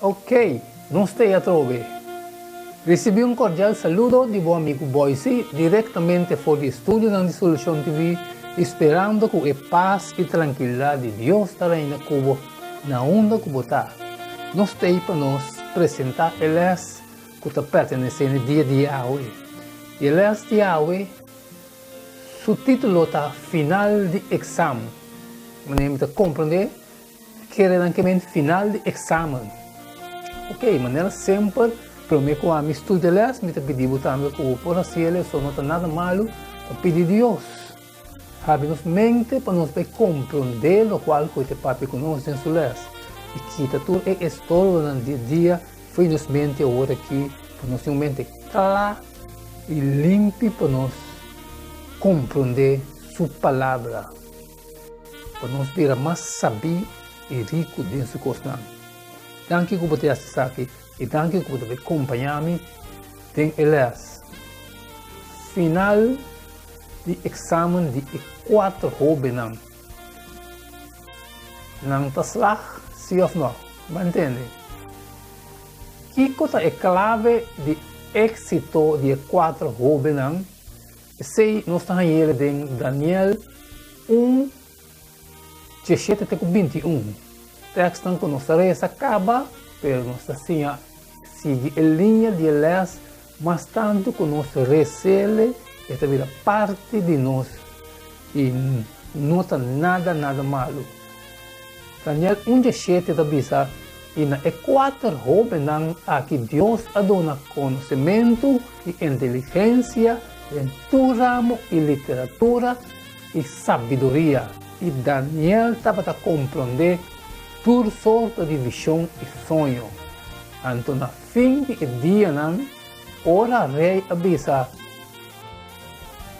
Ok, nos ta ei atrobe. Risibí un kordial saludo di bo amigu Boysie direktamente for di estudionan di Solucion TV i sperando ku e pas i trankilidat di Dios ta reina ku bo na unda ku bo ta. Nos ta ei pa nos presentá e lès ku ta pertenesé na e dia di awe. I e lès di awe su título ta Final di Eksam. Manera mi ta komprondé Kere nan ke men final di eksamen. Ok, manera semper, prome ku ami studia les, mi ta pidi bo tambe ku bo por hasi el, eso no ta nada malu pa pidi Dios. Habri nos mente pa nos bai komprondé lokual ku e ta papia ku nos den su les i kita tur e estorbonan di e dia fo'i nos mente awor aki pa nos tin un mente kla i limpi pa nos komprondé su palabra. Pa nos bira mas sabí i riku den su kosnan. Danki ku bo ta hasi esaki i danki ku bo ta bai kompañá mi den e lès final di eksamen di e kuater hóbennan. Nan ta slag, sí òf nò? Bo a ntende? Kiko ta e klave di éksito di e kuater hóbennan? Esei nos ta hañ'el den Daniel un, diesshete te ku 21. Tèkstnan ku nos ta resa kaba, pero nos ta siña sigui e liña di e lès mas tantu ku nos res'el, e ta bira parti di nos i no ta nada nada malu. Daniel un diesshete ta bisa, I na e kuater hóbennan aki Dios a duna konosementu i inteligensia den tur ramo i literatura i sabiduria. I Daniel tabata komprondé tur sorto di vishon i soño. Anto na fin di e dianan, ora rei a bisa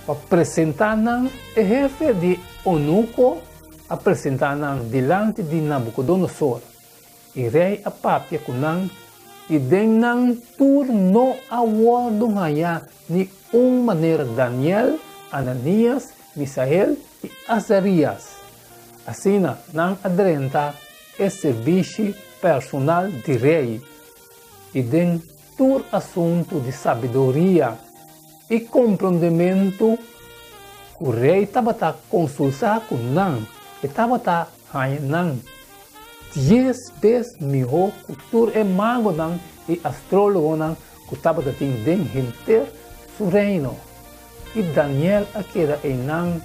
pa presentá nan, e hefe di eunuko a presentá nan dilanti di Nabukodonosor. I rei a papia ku nan, i den nan tur no a wòrdu hañá ni un manera Daniel, Ananias, Misael i Azarias. Asina nan a drenta e sirbishi personal di rei, i den tur asuntu di sabiduria i komprondementu ku rei tabata konsultá ku nan, e tabata haña nan dies bes mihó ku tur e magonan i astrólogonan ku tabata tin den henter su reino. I Daniel a keda einan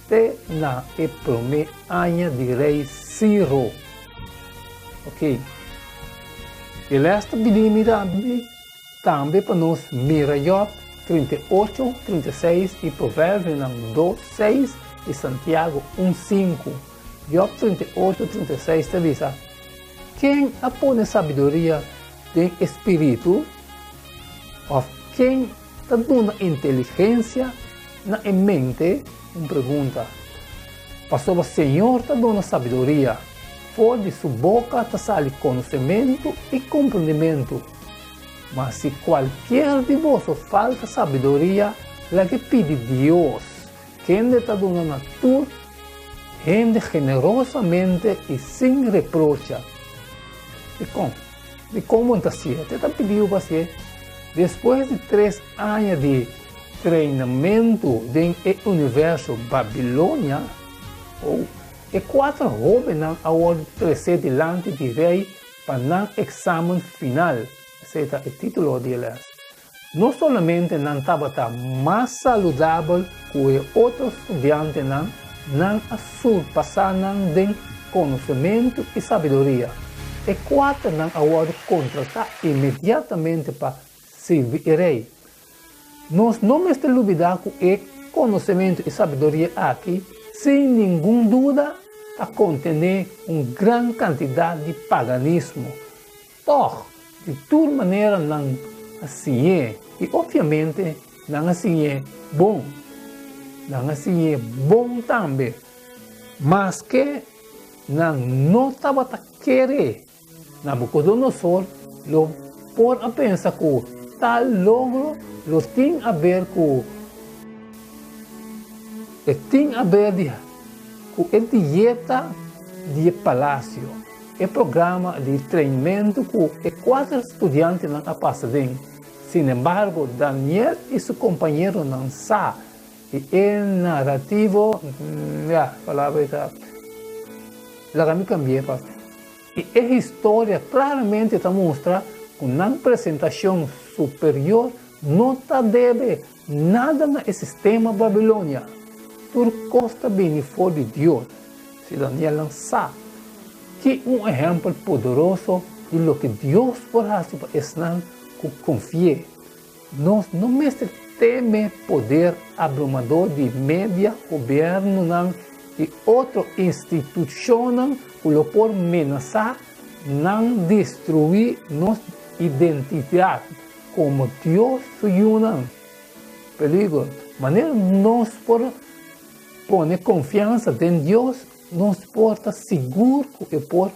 te na e promé aña di rei Siro. Oké. E lès ta bini mi tambe tambe pa nos mira Jòb 38, 36 i Proverbionan 2, 6 i Santiago 1, 5. Jòb 38, 36 ta bisa, Ken a pone sabiduria den e spiritu? Òf ken ta duna inteligensia na e mente? Un pregunta. Pasobra Señor ta duna sabiduria, for di su boka ta sali konosementu i komprendimentu. Ma si kualkier di boso falta sabiduria, laga e pidi Dios, kende ta duna na tur hende generosamente i sin reprocha. Dikon? Dikon bo no ta hasié? Te ta pidiu pa hasié. Despues di tres aña di treinamentu den e universo Babilonia, oh, e kuater hóbennan a wòrdu tresé dilanti di rei pa nan eksamen final. Esei ta e título di e lès. No solamente nan tabata mas saludabel ku e otro studiantenan, nan a surpasá nan den konosementu i sabiduria. E kuaternan a wòrdu kontratá inmediatamente pa sirbi e rei. Nos no mester lubidá ku e konosementu i sabiduria aki sin ningun duda ta kontené un gran kantidat di paganismo. Tòg, di tur manera nan a siñ'é, i opviamente nan a siñ'é bon. Nan a siñ'é bon tambe, maske nan no tabata kere. Nabukodonosor lo por a pensa ku tal logro lo tin aber ku e tin aber di ku e dieta di e palasio. e programa di treinmentu ku e kuater studiantenan a pasa den. Sinembargo, Daniel i su kompañeronan sa di e narativo, ya, palabra ei ta, laga mi kambi'é pa, i e historia klaramente ta mustra ku nan presentashon superior no ta debe nada na e sistema Babilonia. Tur kos ta bini for di Dios. Si Danielnan sa ki un ehèmpel poderoso di loke Dios por hasi pa esnan ku konfi'é, nos no mester teme poder abrumador di media, gobièrnunan i otro institushonnan ku lo por menasá nan destruí nos identidat komo Dios su yunan. Peliger, Manera nos por pone konfiansa den Dios, nos por ta sigur ku e por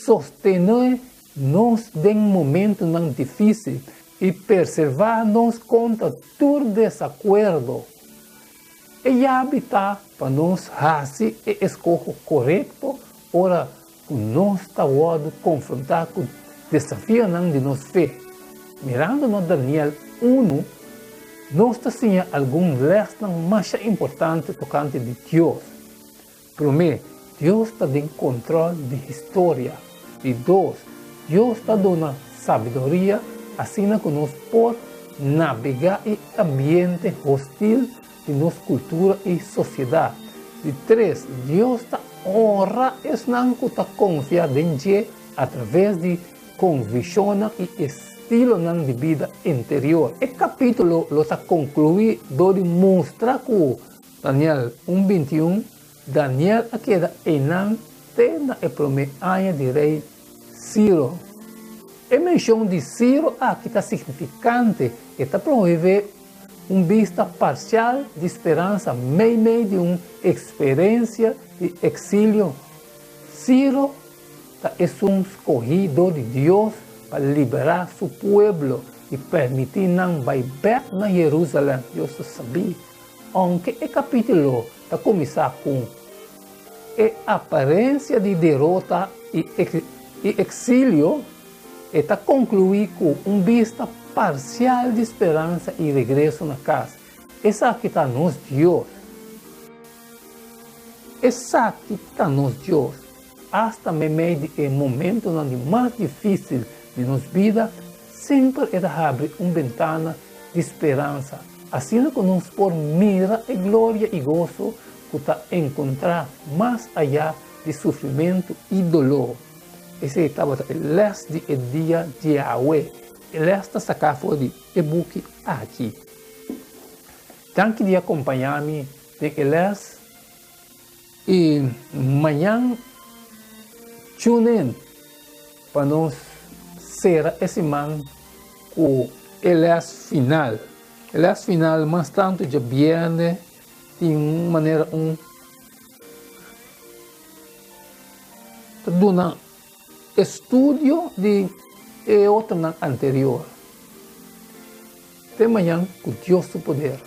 sostené nos den momentunan difísil i preservá nos kontra tur desakuerdo. E yabi ta pa nos hasi e eskoho korekto ora ku nos ta wòrdu konfrontá ku desafionan di nos fe. Mirando na Daniel unu, nos ta siña algun lèsnan masha importante tokante di Dios. Promé, Dios ta den kontròl di historia. Di dos, Dios ta duna sabiduria asina ku nos por nabegá e ambiente hostil di nos kultura i sosiedat. Di tres, Dios ta honra esnan ku ta konfia den dje atraves di konvikshonnan i estilonan di bida interior. E kapítulo lo ta konkluí dor di mustra ku Daniel un 21, Daniel a keda einan te na e promé aña di rei Siro. E menshon di Siro aki ta signifikante, e ta promové un bista parsial di speransa meimei di un eksperensia di eksilio. Siro ta esun skohí dor di Dios pa liberá su pueblo i permití nan bai bèk na Herúsalèm. Dios ta sabí. Ounke e kapítulo ta kuminsá ku e aparensia di derota i eksilio, E ta konkluí ku un bista parsial di speransa i regreso na kas. Esaki ta nos Dios. Esaki ta nos Dios. Asta meimei di e momentonan di mas difísil di nos bida, semper e ta habri un bentana di speransa, asina ku nos por mira e gloria i goso ku ta enkontrá mas ayá di sufrimentu i doló. Esei tabata e lès di e dia djawe. E lès ta saká for di e buki aki. Danki di a kompañá mi den e lès i mañan tune in pa nos sera e siman ku e lès final. E lès final mas tantu djabièrnè tin un manera un. Ta duna estudio di e otronan anterior. Te mañan ku Dios su poder.